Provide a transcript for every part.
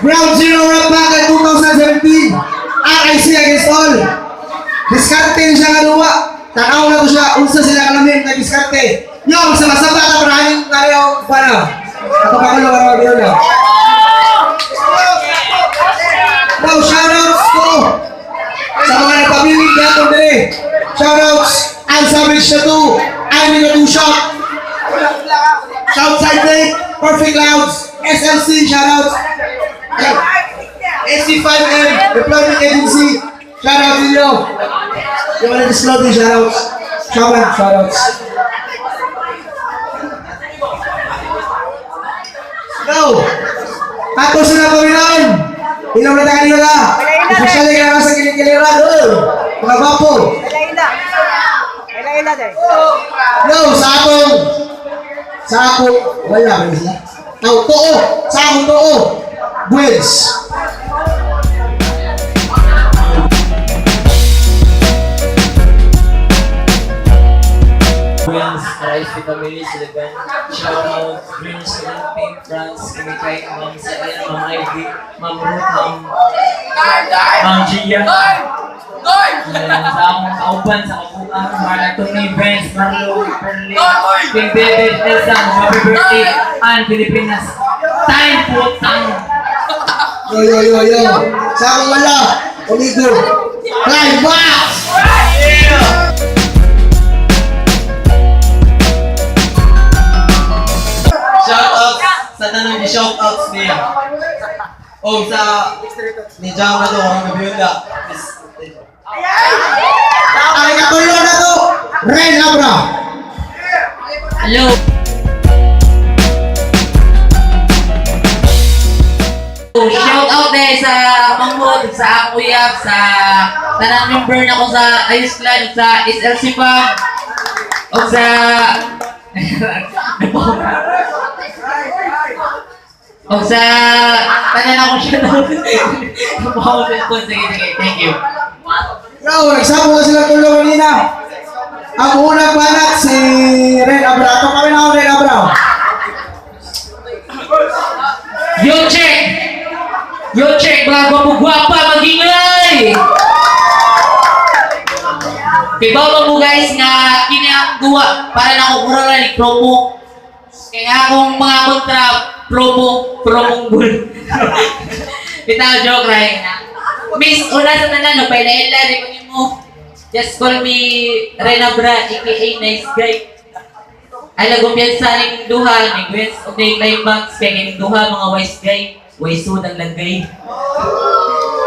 Ground Zero Rap Battle 2017. RIC against all. Diskarte ni siya nga duwa. Tanaw na ko siya, unsa sila kalamin na diskarte. Yo, sama-sama ta para haning tayo para. Ato pa kulo para yun. Now, shoutouts ko sa mga nagpabiling gyapon diri. Shoutouts, Ann Savage Tattoo, I'm in the Two Shop, Southside Lake, Perfect Clouds, SLC, shoutouts, SC5M, Deployment Agency, shoutouts ninyo. Yung mga nag-disclose shoutouts. Shaman, shoutouts. Go! Ato sa na Panginoon! Ilaw na tayo nila! Especially kaya sa kilikilira, doon! Mga gwapo! Ila-ila. Ila-ila day. Yo, sa akong wala ba sila? Oh, tuo! Sa akong tuo! Buweds! Wins, Rice Family, Silagan, Shoutout, Greens, Pink, France, Kimikay, Ma'am Sael, Ma'am Ivy, Ma'am Ruth, Ma'am Gia. And sa akong kauban, sa kabuang, Marla Tony, Benz, Marlo, Perly, King David, Elsa, Happy Birthday, and Pilipinas. Time po, tang! Yo, yo, yo, yo! Sa akong wala! Uligo! Climax! Shout out sa tanong ni shout outs niya. O sa ni Jam na to, ang nabiyunda. Ang katulo na to! Ren Abra! Hello! Shout out eh sa Manghod, sa Akuyab, sa tanang member na ko sa Ayos Clan, sa SLC Pub, o sa o sa tanan ako siya doon. Sige, sige, thank you. Yo, nagsamo na sila tulo kanina. Ang unang banat si Ren Abra. Ito kami na ako, Ren Abra. Yo, check! Yo, check! Mga gwapo-gwapa, magingay! Kay bawa mo guys nga kini ang duwa para na ako mura na promo. Kaya akong mga kontra promo, promong bull. Bitaw joke right na. Miss, una sa tanan no, paila-ila rin ko nimo. Just call me Rena Bra, aka Nice Guy. Ay nagumpiyansa ning duha, ni Gwens og ni climax kay kining duha mga wise guy, wise ang lagay.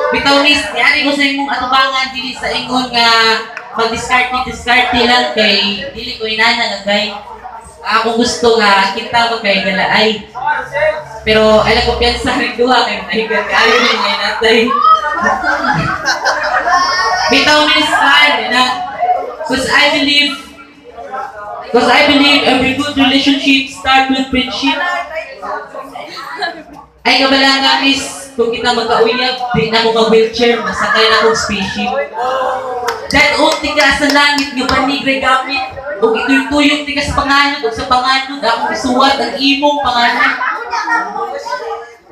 Bitaw miss, niari ko sa imong atubangan dili sa ingon nga magdiskarte diskarte lang kay dili ko inana nga guy. Ako gusto nga kita mo kay galaay. Pero ay nagkumpiyansa ning duha kay nahigan kaayo ni ngay natay. Bitaw miss man na cause I believe every good relationship start with friendship. Ay kabala nga miss, kung kita magkauyab, di na ko mag-wheelchair, masakay na akong spaceship. Dahil tika sa langit nga banig ray gamit, ug ituytuyong tika sa panganod, ug sa panganod akong isuwat ang imong panganod.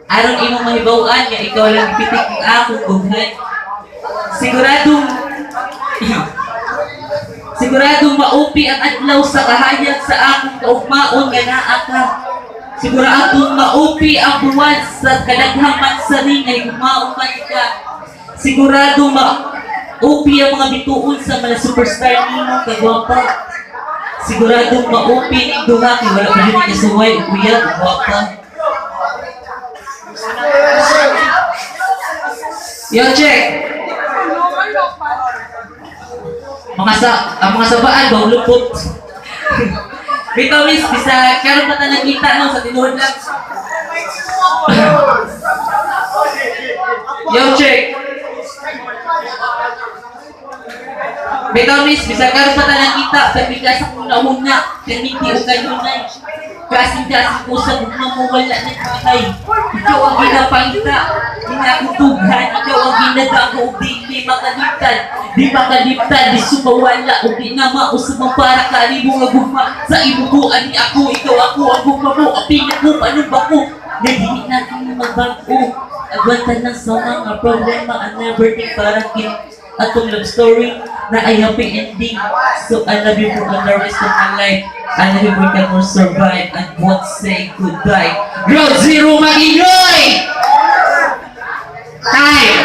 Aron imong mahibaw-an nga ikaw lang ipitik ang akong bughan. Siguradong Siguradong maupi ang adlaw sa kahayag sa akong kaugmaon nga naa ka. Siguradong maupi ang buwan sa kadaghang mansari nga higugmaon man ka. Siguradong maupi ang mga bituon sa mga superstar nimo kagwapa. Siguradong maupi ning duha kay wala pa jud kasuway ug uyab ug gwapa. Yo, check! Mga sa ang mga sabaan ba lupot. Bitaw miss bisa karon pa ta nakita no sa tinuod lang. Yo check. Bitaw miss bisa karon pa ta nakita sa bigas sa una-una kaniti o kanunay. Kasing-kasing ko sa gugma mo wala ng bahay. Ikaw ang ginapangita, ginakutugan, ikaw ang ginadago ug dili makaliptan. Di makaliptan, di sumawala ug di na mausab para kanimo nga gugma. Sa ibubuan ni ako, ikaw ako ang gugma mo, aping ako, panumba ko. Na dili na kang magbago. Agwanta lang sa mga problema. I never think parang kin atong love story na ay happy ending. So I love you for the rest of my life. I love you for can more survive and won't say goodbye. Ground Zero mag-enjoy! Time!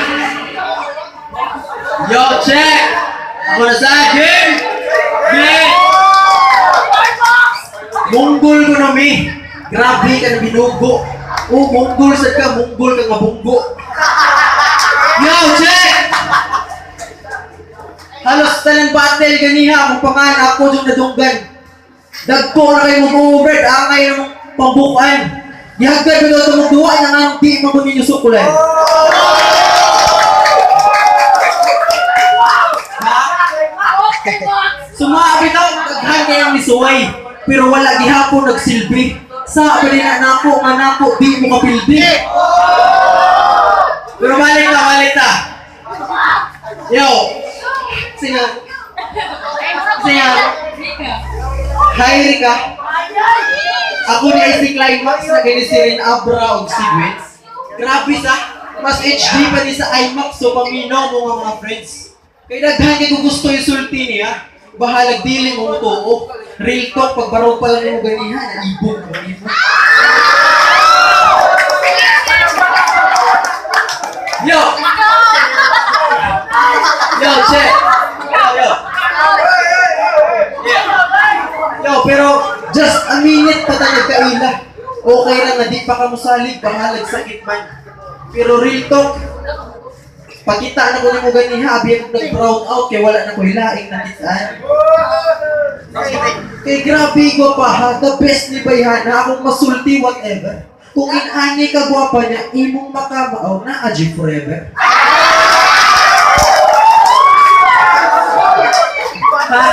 Yo, check! Ako na sa game! Game! Munggol ko na mi. Grabe ka na binugo. Oh, munggol sad ka, munggol ka nga bunggo. Yo, check! Halos tanan battle ganiha akong pangan ako yung nadunggan. Dagko na kayo mo over, angay na mong pambukan. Gihagad mo ito mong duwa na nga di mo ninyo sukulan. Sumabi na, daghan kayang misuway. Pero wala gihapon nagsilbi. Sa pa na nako nga nako di mo kapildi. Pero balik na, balik na. Yo! Singa. Singa. Hi Rika. Ako ni ay si Climax na gani si Rin Abra og Sequence. Grabe sa mas HD pa ni sa IMAX so paminaw mo nga mga friends. Kay daghan kay kung gusto yung sulti niya. Bahalag dili mo mutuo. Real talk pagbaro pa lang mo ganiha naibog mo nimo. Yo! Yo, check! Yo, yo! Yeah. Yo, pero just a minute pa tayo nagkaila. Okay lang na di pa ka musalig, bahalag sakit man. Pero real talk, pakita na ko nimo ganiha, abi akong nag-brown out kay wala na ko'y laing nakitaan. Kay grabe gwapa ha, the best ni Bayhana, akong masulti whatever. Kung inani ka gwapa niya, imong makamaaw na aji forever. Ha?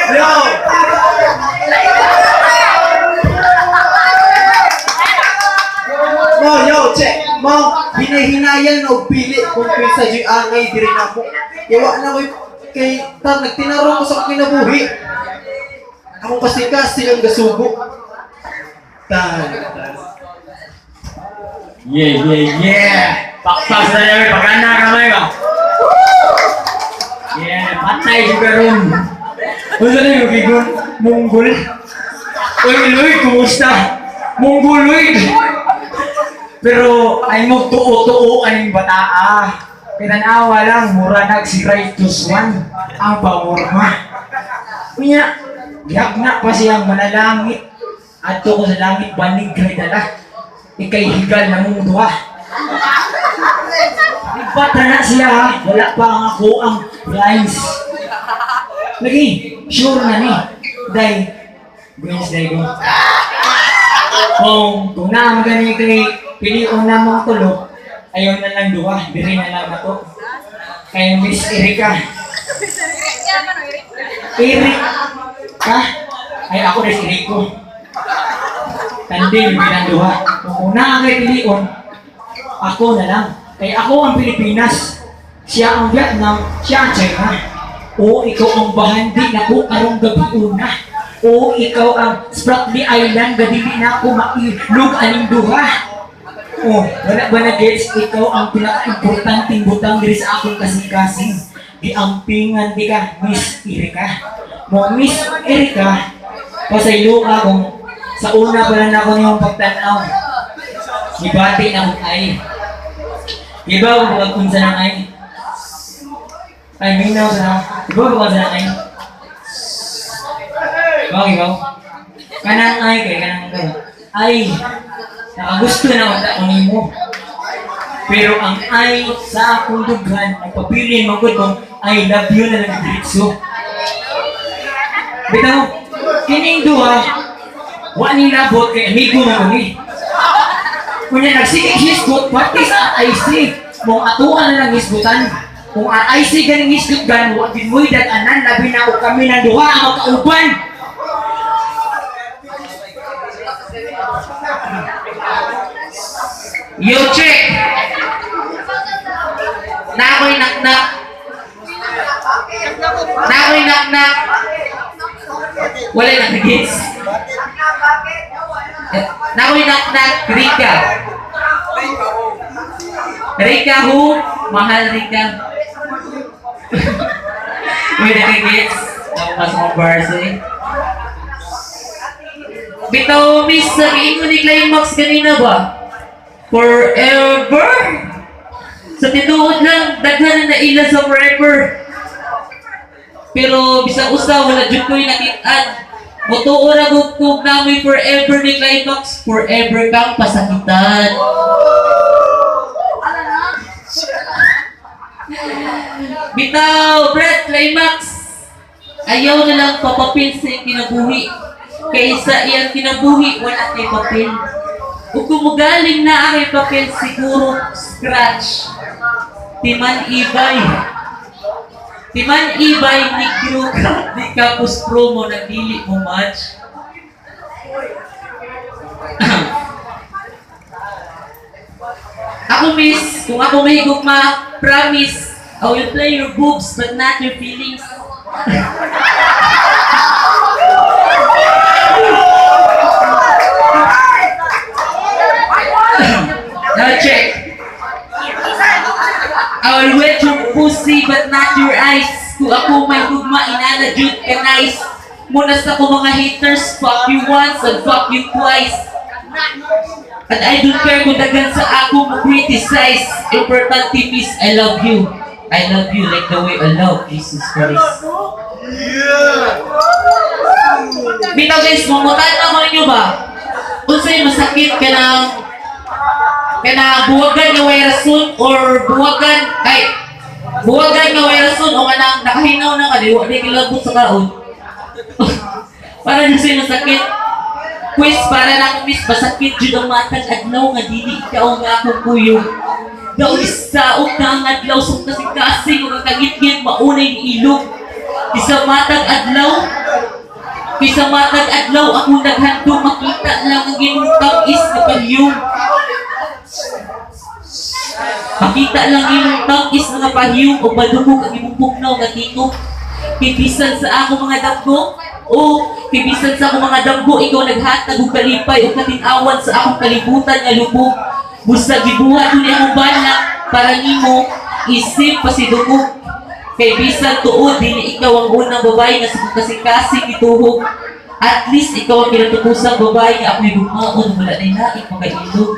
Yo! Mo, yo, check. Mo, hinahinayan og pili kung kinsa jud angay diri nako. Kay wa na ko'y kay tang nagtinarong ko sa akong kinabuhi. Akong kasikas silang gasugo. Tan, tan. Yeah. Pakpak sa yawi, pagana kamay ba? Yeah, patay juga ron. Unsa na yung gigon? Munggol. Uy, Lloyd, kumusta? Munggol, Lloyd. Pero ay mo tuo-tuo aning bataa. Pinanawa lang, mura nag si Righteous One ang pamurma. Unya, gihap na pa siyang manalangit. Adto ko sa langit, banig kay dala. Ikay higal na mong duha. Nagbata na siya ha. Wala pa ang ako ang lines. Lagi, sure na ni. Day, Gwens day ko. Kung naa magani kay pilion na mong tulo, ayaw na lang duha, diri na lang ako. Kay Miss Erika. Erika? Ay ako na si Rico. Tanding bilang duha. Kung una ang kay pilion, ako na lang. Kay ako ang Pilipinas. Siya ang Vietnam, siya ang China. O ikaw ang bahandi na ko karong gabi una. O ikaw ang Spratly Island, gadili na ako mailog aning duha. O, wala ba na gets, ikaw ang pinaka-importanting butang diri sa akong kasing-kasing. Giampingan di ka, Miss Erika. Mo, Miss Erika, pasaylo ka kung sa una pa lang ako niyong pagtanaw. Gibati na akong ay. Iba ko pag unsa ng ay. Ay, minaw sa iba ko sa ay. Ikaw, ikaw. Kanang ay kay kanang kay. Ay, nakagusto na ako nimo. Pero ang ay sa akong dughan, nagpabilin mo gud kung I love you na lang diretso. Bitaw, kining duha, wa ni labot kay amigo na ni. Kunya nagsigig hisgot, pati sa IC, mong atuan na lang hisgutan. Kung ang IC ganing hisgot gan, wa gid mo'y dag-anan, labi na og kami ng duha ang magkauban. Yo, check! Nakoy naknak. Nakoy naknak. Wala na nagets. Nakoy knock-knock, Rika. Rika who? Mahal Rika. Uy, nakigits. Mas mga bars eh. Bitaw, miss, sa ingon ni Climax kanina ba? Forever? Sa tinuod lang, daghan na naila sa forever. Pero bisag usa wala jud ko'y nakit-an. Mutuo ra gud kog namoy forever ni Climax, forever kang pasakitan. Bitaw, Brad, Climax. Ayaw na lang papapil sa iyang kinabuhi. Kaysa iyang kinabuhi, wala kay papel. Ug kung mugaling na ang papel, siguro scratch. Timan ibay. Timan ibay, negro ka, di ka promo na dili mo match. Ako miss, kung ako mahigugma, promise, I will play your boobs but not your feelings. Now check. I will wet your pussy but not your eyes. Kung ako may gugma, inana jud ka nice. Muna sa ko mga haters, fuck you once and fuck you twice. And I don't care kung daghan sa ako mo criticize. Importante miss, I love you. I love you like the way I love Jesus Christ. Bitaw guys, mamutan na ko ninyo ba? Unsay masakit ka ng kana buwagan nga way rason or buwagan ay buwagan nga way rason o kanang nakahinaw na ka di wa di kilabot sa kaon. Para na sa'yo masakit. Quiz para na akong miss, masakit jud ang matag adlaw nga dili ikaw nga akong kuyog. Daw isaog na ang adlaw sa kasing-kasing ug ang kagitgit maunay ni ilog. Isa matag adlaw, kaysa matag adlaw ako naghandom makita lang ang imong tag-is nga pahyong. Makita lang imong tag-is nga pahiyong o madugog ang imong pugnaw nga tingog. Kibisan sa ako mga damgo o kibisan sa ako mga damgo, ikaw naghatag og kalipay o katin-awan sa akong kalibutan nga lubog. Busa gibuhat ni akong balak para nimo isip pasidungog. Kay bisan tuod dili ikaw ang unang babae nga sa kasing-kasing gituhog. At least ikaw ang kinatupusang babae nga ako'y gugmaon, wala na naik makailog.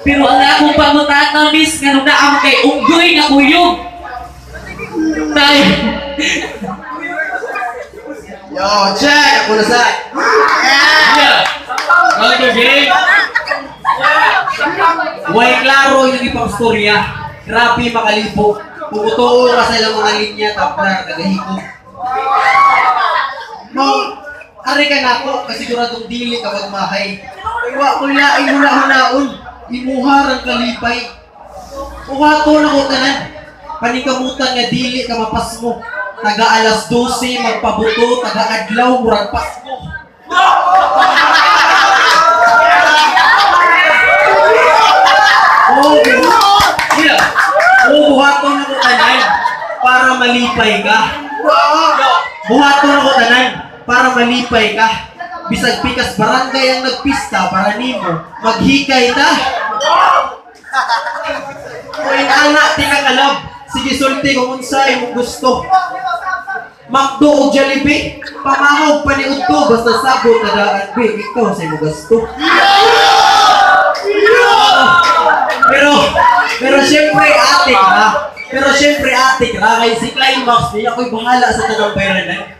Pero ang akong pangutana, miss, nga nung naam kay unggoy nga kuyog. Tayo. Yo, check! Ako na sa... Yeah. Okay, game. Way klaro yung ipang storya. Grabe makalibo. Pumutuo ka sa ilang mga linya, tabla, nagahikog. Mo, ari ka nako, kasiguradong dili ka magmahay. Kay wa ko laing huna-hunaon, imuha rang kalipay. Uhato na ko tanan. Panikamutan nga dili ka mapasmo. Taga alas 12 magpabuto, taga adlaw murag Pasko. Oh, yeah. Oh, buhaton na ko tanan para malipay ka. Buhaton na ko tanan para malipay ka. Bisag pikas barangay ang nagpista para nimo, maghikay ta. Uy, ana tinakalab. Sige sulti kung unsa imong gusto. Macdo o Jollibee, pamahog paniudto basta sabot na daan be, ikaw sa imong gasto. Pero pero syempre ate ka. Pero syempre ate ka kay si Climax niya ako'y bahala sa tanang bayranan.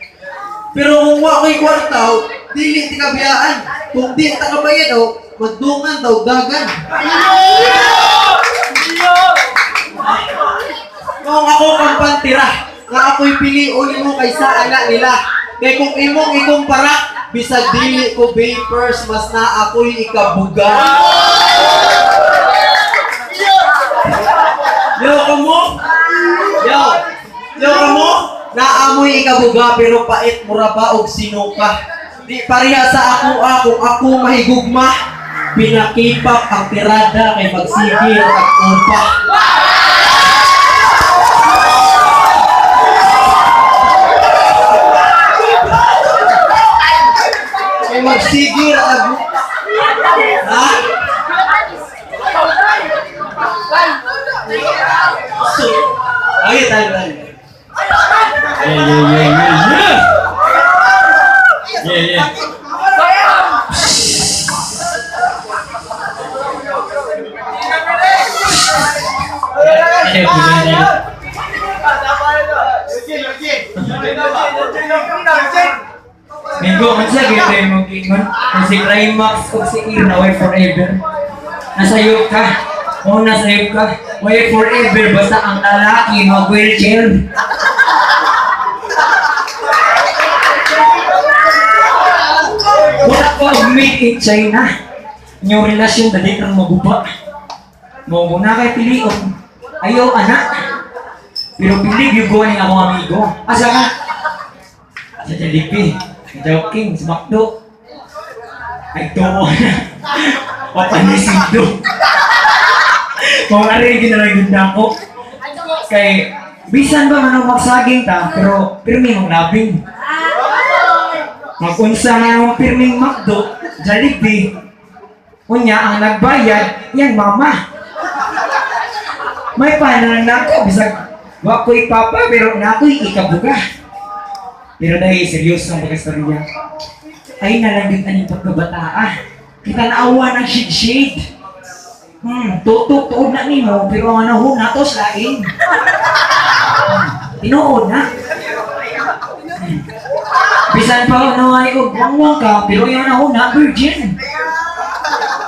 Pero kung wa ko'y kwarta, dili ti kabiyaan. Kung di ta kabayad, oh, magdungan daw dagan. Kung ako kang pantira, nga ako'y pilion nimo kaysa anak nila. Kay kung imong ikumpara, bisag dili ko vapors, mas na ako'y ikabuga. Yo, kamo? Yo, yo, kamo? Naamoy ikabuga pero pait mura ba og sinuka. Di pareha sa ako kung ako mahigugma, pinakipap ang tirada kay magsigil at upa. Kay magsigil at Okay, tayo, tayo. Yeah. Yeah. Yeah. Minggo, unsa gyud imong giingon? Kung si Climax ug si Ira way forever. Nasayop ka. O nasayop ka. Way forever basta ang lalaki mag wheelchair. Wala pa og made in China. Inyong relasyon dali kang maguba. Mo muna kay pilion. Ayaw anak. Pero pili gyud ko ni akong amigo. Asa ka? Sa Jollibee. Joking, sa McDo. Ay, tuo na. Papanisido. Kung ari gina lang yun na ako. Kay, bisan ba man ang magsaging ta, pero pirmi mong labing. Magunsa nga ang pirming McDo, Jollibee. Unya, ang nagbayad, yang mama. May panang nako, bisag wa ko'y papa, pero nako'y ikabuga. Pero dahil seryoso ang pagkastorya, ay nalang din aning pagkabataa. Kita naawa ng shade-shade. Tutok tuod na nimo, pero ang anahon na to lain. Tinuod na. Bisan pa ano ay og wangwang ka, pero yung anahon na virgin.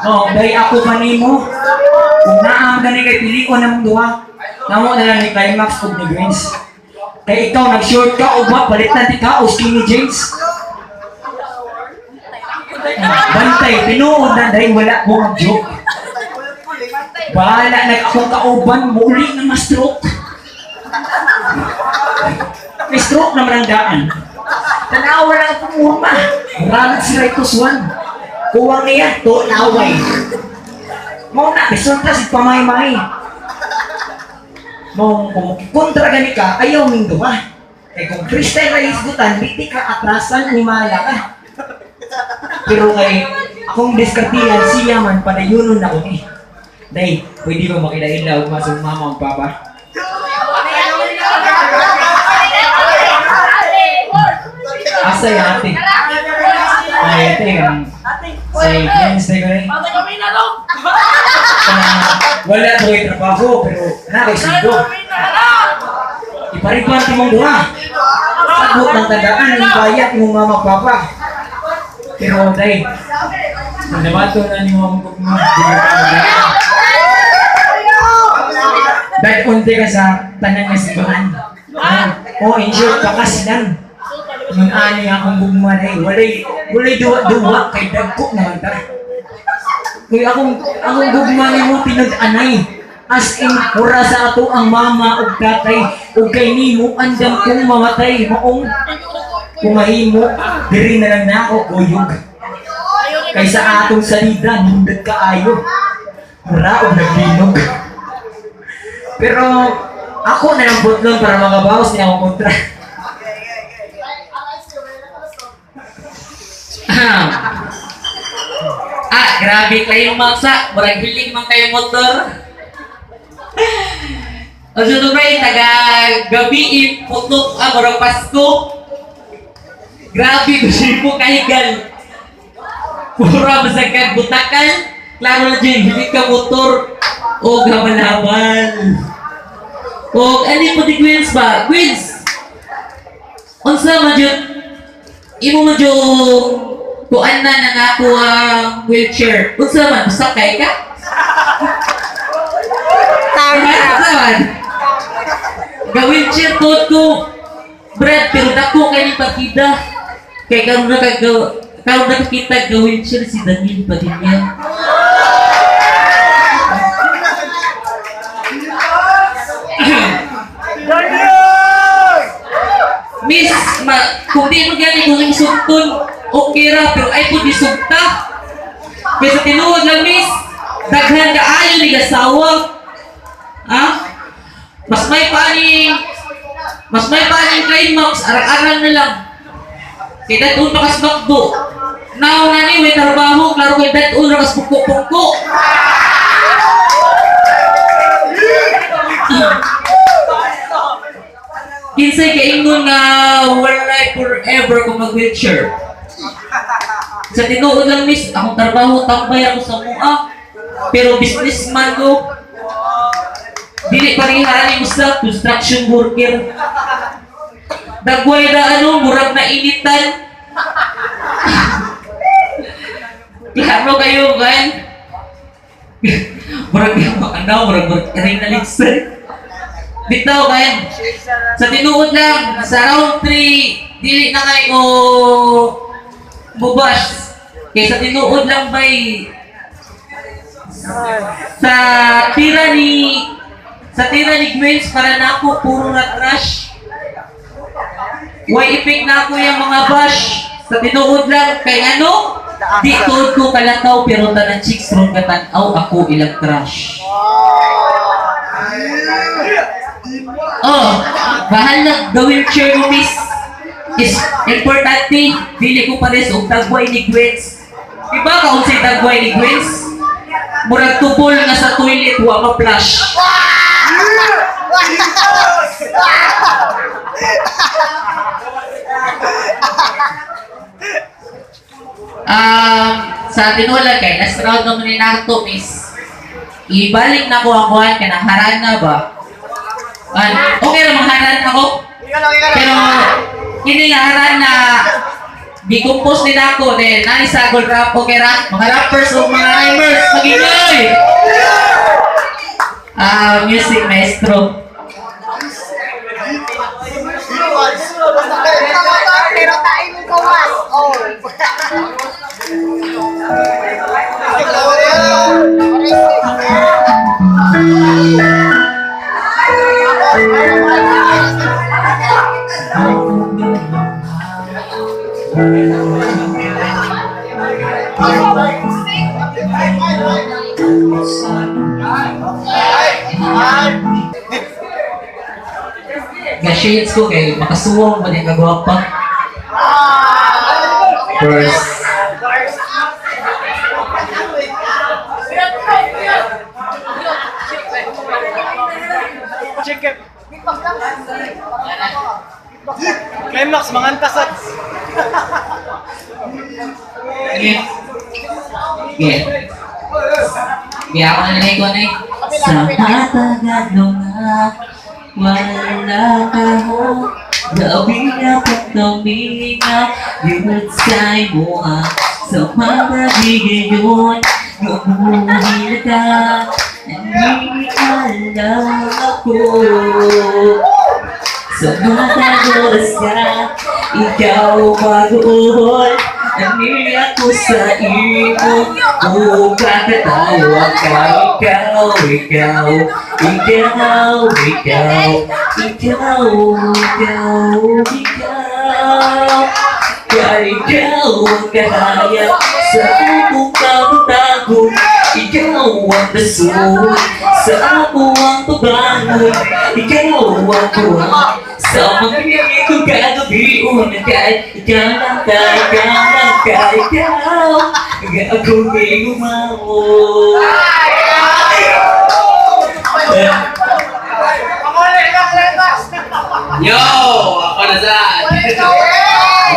Oh, dahil ako pa nimo. Kung naa gani kay pilion namong duha, namo na lang ni Climax ug ni Greens. Kay ikaw nag-short ka o ba palitan ti ka o skinny jeans. Bantay, tinuod na dahil wala ko ang joke. Bahala nag akong kauban, muli na ma-stroke. May stroke naman ang daan. Tanawa lang akong urma. Murag si Raitos One. Kuwang niya, to naway. Mao na, resulta si pamay-may. Mao kung kontra gani ka, ayaw ming duha. Kay kung freestyle ra hisgutan, di ka atrasan ni mala ka. Pero kay akong diskartihan siya man padayunon na ko ni. Day, pwede ba makilaila og masong mama ug papa? Asa ya ate? Ay, ate, si James day ko rin. Wala ko yung trabaho, pero na ko'y. Iparipan mong duha. Sabot ng tagaan, ang bayat mong mama papa. Pero day, nabato na ni mo ang gugma. Dahil unti ka sa tanan nga simbahan. Oh, in short, pakas lang. Nung ani akong gugma day, walay duwa-duwa kay dagko naman ta. Kay akong gugma nimo tinud-anay. As in, mura sa ato ang mama ug tatay ug kay nimo andam kong mamatay maong kumahimo diri na lang nako kuyog. Kay sa atong salida nindot kaayo. Mura og naglinog. Pero ako na lang butlon para makabawas niya akong kontra. Ah, grabe climax ah. Murag hiling man kayo motor. O so ba taga gabi putok ah, murag Pasko. Grabe gusto mo kahigal. Pura basag kag butakan. Klaro na dyan, hiling ka motor. O habal-habal. O ani po di Queens ba? Queens! Unsa man jud imo man jud kuan na nang ako ang wheelchair. Unsa man sakay ka? Tama. Unsa man? Ga wheelchair tuod ko. Brad, pero dako kay ni partida. Kay karon na kag karon na kita ga wheelchair si Daniel Padilla. Miss, ma, kung di mo gani kung isugton, okay ra, pero ay po disugta. Kaya sa tinuod lang, miss, daghan ka ayo ni asawa. Ha? Mas may pa ni climax, arang-arang na lang. Kaya dadun pa kas McDo. Now na ni, may trabaho, klaro kay dadun ra kas pungko-pungko. Kinsay kaingon nga walay forever kung mag-wheelchair. Sa tinuod lang, miss, akong trabaho, tambay ako sa mua. Pero businessman ko, dili pareha ni sa construction worker. Dagway na ano, murag na initan. Klaro kayo, man. Murag ano, murag murag rin na ligsan. Bitaw kan. Sa tinuod lang, sa round 3, dili na kay ko mubash. Kay sa tinuod lang bay sa tira ni Gwen's para nako puro na trash. Why effect na ako yung mga bash? Sa tinuod lang kay ano? Di tuod ko kalataw pero tanan chicks ron katanaw ako ilang crush. Oh, bahala the wheelchair mo, miss. Is importante dili ko pares og tagway ni Gwen's. Diba ka unsay tagway ni Gwen's? Murag tupol nga sa toilet wa ma-flush. Sa tinula kay last round naman ni Nato, miss. Ibalik na ko ang kuhan kay harana ba? An, okay ra mangharan ako. Pero kini nga harana gi-compose ni nako then nani sa gold rap, okay ra mga rappers o mga rhymers magingay. Ah, music maestro. Pero tayo mong kawas. Oh. Ga-shades ko kay makasuwang ba ni kagwapa. First. Chicken. Climax, mga antasat. Okay. Okay. Okay, ako na lang ko na eh. Sa matagal nga, wala ka ho. Gabi na pagtaminga, yun sa imuha. Sa mga gigayon, gamuhin ka. Hindi alam ako. Sa mga oras ka, ikaw mag-uol. Nangiri ako sa imo, ukakatawa ka, ikaw, ikaw, ikaw, ikaw, ikaw, ikaw, ikaw. Kaya ikaw ang kahaya sa akong tago-tago. Ikaw ang dasol sa ako ang pabangon. Ikaw ang kuha sa mga kong kagabi. Una ka, ikaw lang ka, ikaw lang ka, ikaw. Nga ako may gumawa. Yo! Ako na sa...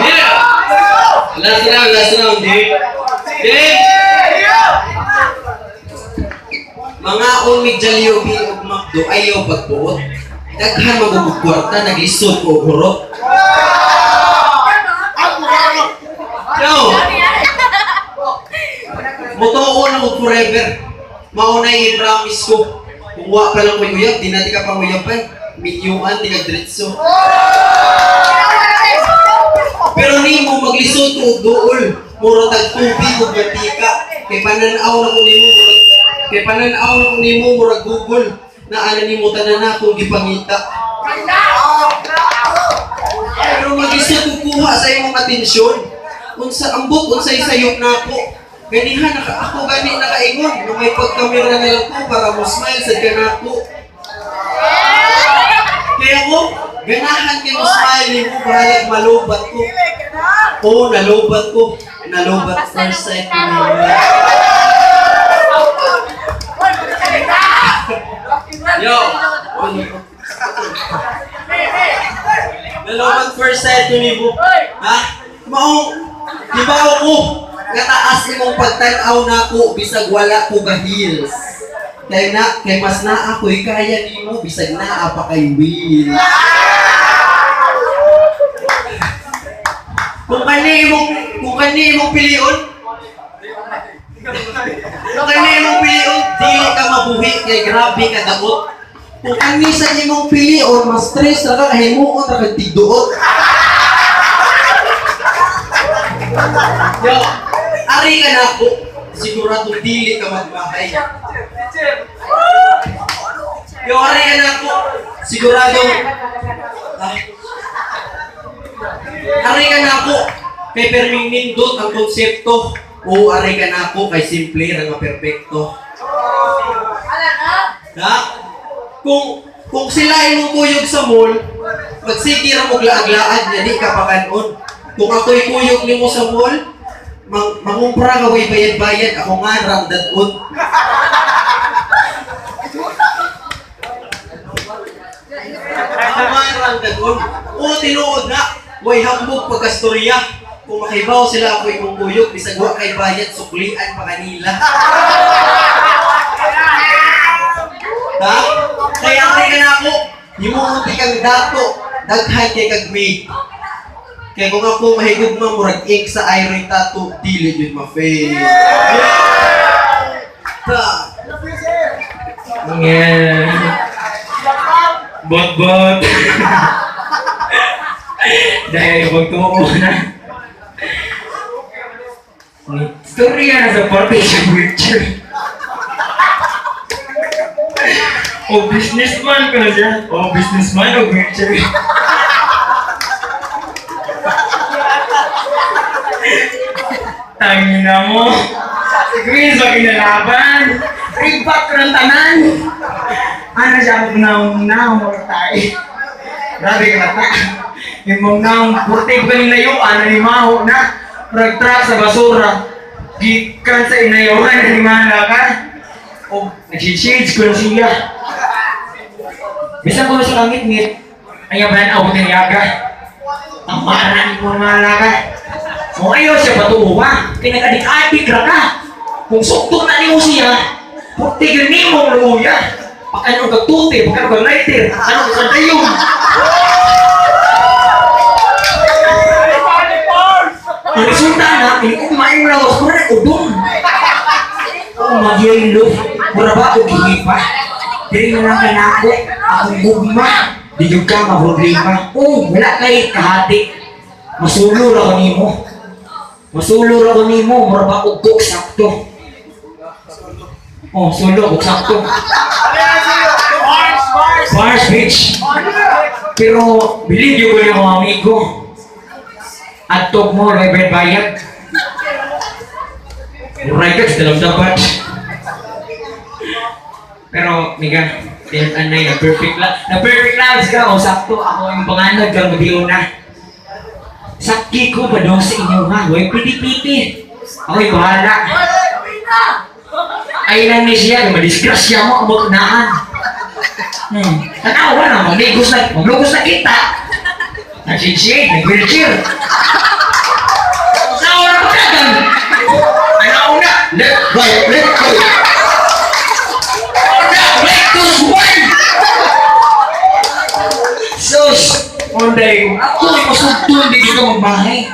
Yeah! Last round, di? Di? Mga umig Jollibee ug McDo ayaw pagbuot. Daghan magugug kwarta naglisod ko og hurot. Yo! Motuo na ko forever. Mao na i-promise ko. Kung wa pa lang ko'y uyab, di na di ka panguyaban. Minyuan, di ka diretso. Pero nimo maglisod ko og duol. Mura tag tubig ug mantika. Kay panan-aw na ko nimo murag kay panan-aw na ko nimo murag Google na ana nimo tanan na akong gipangita. Pero maglisod ko kuha sa imong atensyon. Unsa ambot unsay sayop nako. Ganihan naka ako gani nakaingon no may pagkamera na lang ko para mo smile sa kanako. Kaya ko ganahan kay mo smile nimo bahalag malobat ko. Oo, nalobat ko. Nalobat first sight ko. Yo! Love at first sight ko nimo. Ha? Maong gibaw ko nga taas imong pagtan-aw nako bisag wala ko ga heels. Kay na kay mas naa ko'y kaya nimo bisag naa pa kay wheels. Kung kani imong pilion, kung kani imong pilion, dili ka mabuhi kay grabe ka daot. Kung kani sa imong pilion, mas stress ra ka, himuon ra kag tigduot. Yo, ari ka na ako, sigurado dili ka magmahay. Yo, ari ka na ako, sigurado. Ah, ari ka na ako, kay perming nindot ang konsepto. O ari ka na ako, kay simple ra nga perpekto. Na? Kung sila imong kuyog sa mall, magsige ra mo laag-laag nga di ka pakanon. Kung ako'y kuyog nimo sa mall, mangumpra ka way bayad-bayad, ako nga rang dadon. Ako nga rang dadon. O tinuod na, way hambog pagkastorya. Kung makibaw sila ako imong kuyog, bisag wa kay bayad, suklian pa kanila. Ha? Kaya ari ka na ako, himuon kang dato, daghan kay kag wig. Kaya kung ako mahigugma murag ink sa iron tattoo, dili jud ma-fail. Ta. Yeah. Bot bot. Dahil pagtuo na. Storya na sa parte sa wheelchair. O businessman ko na siya. O businessman o wheelchair. Tangina mo. Siguro sa kinalaban. Ribat ko ng tanan. Ano siya ang naong naong tayo. Grabe ka na ta. Imong naong purti ko ganing layuan na ni Maho na. Ragtra sa basura. Gikan sa inayawan na ni Mana ka. O nag-shades ko na siya. Bisan ko sa langit-ngit. Ay ang banan ni Yaga. Tamaran ni mo mala ka. O ayaw siya patuwa. Kaya nag-adik-adik ra ka. Kung sukto na nimo siya, purti yun nimo ang luya. Paano kag tuti, paano kag lighter, ano kag dayon. Ang resulta na, iniugma yung lawas, mura na udong. Oh, magyelo, mura ba o gihipa? Dili na lang ka nako, akong gugma, di yung ka maproblema. Oh, wala kay kahati. Masulo ra ko nimo. Masulo ra ko nimo, mura ba og kok sakto. Oh, sulo, kok sakto. Bars, bitch. Pero, believe you ko yung mga amigo. Atog mo, Reverend Bayag. Muray ka, sa dalamdapat. Pero, miga, anay, na perfect lang. Na perfect lives ka, o sakto, ako yung panganod kang gabi na. Sakki ko ba daw sa inyo ha? Huwag piti-piti. Ako'y bahala. Ay lang ni siya, madisgrasya mo, abot naan. Tanawa na, magligos na, maglugos na kita. Nag-shade, nag-wheelchair. Nauna pa kagan. Ano na? Left, right, left, right. Una, right to one. Sus, Onday, ako ay masugtol, di ka magbahay.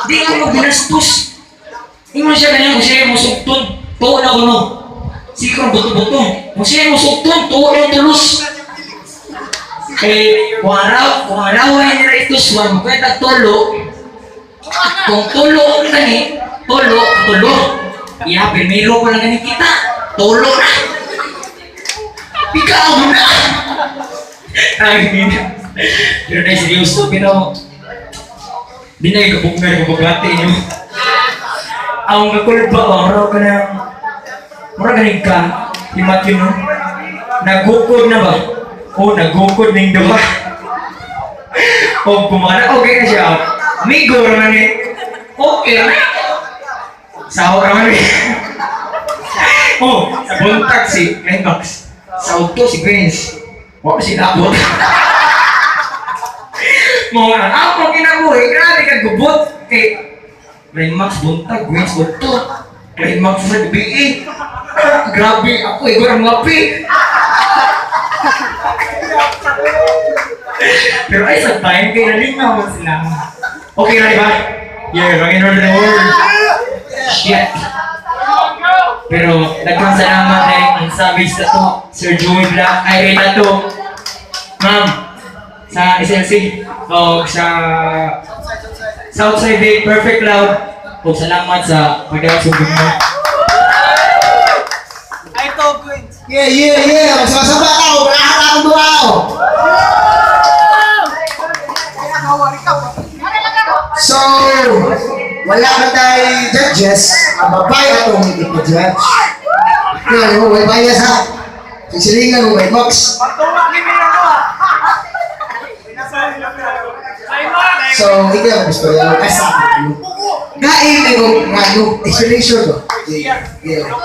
Di ka magbinastos. Ingon siya ganyan, kung siya ay masugtol, tuo na ko no. Sige ko, buto-buto. Kung siya ay masugtol, tuo na yung tulos. Kay, kung araw ay nila ituswan, magkwenta tulo, kung tulo ang gani, tulo, tulo. Iya, primero pa lang gani kita. Tulo na. Ikaw na. Ay, hindi na. Pero na seryoso, pero di na yung kabugna yung kabagati nyo. Ang kakulba, oh, mura ka na, mura ganing ka, himat yun, no? Nagukod na ba? Oh, nagukod ning duha. Oh, kumana, okay na siya. Amigo naman eh. Okay na. Sawa naman eh. Oh, sa buntag si Climax. Sa udto si Vince. Wa pa sinabot. Mga ang akong kinabuhi, grabe ka gubot. Kay climax buntag, wins udto. Climax sa gabi eh. Ah, grabe, ako eh, ang ngapi. Pero ay sa time, kay nalingaw man sila. Okay na, di ba? Yeah, ang in the world. Shit. Pero daghang salamat kay ang savage na to, Sir Joey Black, ay na to. Ma'am, sa SLC, o sa Southside Bay, Perfect Cloud, o salamat sa pagdawat sa mo. Yeah. Magsama-sama ka, oh. Wala ka akong duwa, oh. So, wala ka tayo judges, ang babae atong hindi pa judge. Kaya mo, may bias ha. Sisilingan mo, may box. So, ikaw ang gusto niya. Ay, sa akin. Kain na yung ngano. Explanation ko. Yeah. No.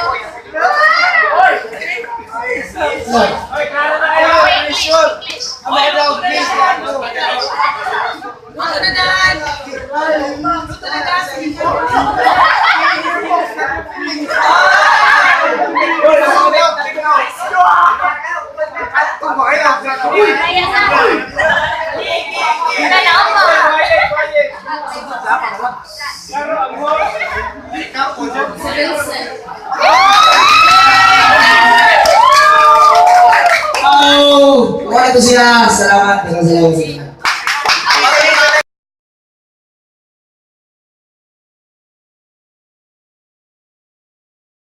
Oh, wala to siya. Salamat. Salamat.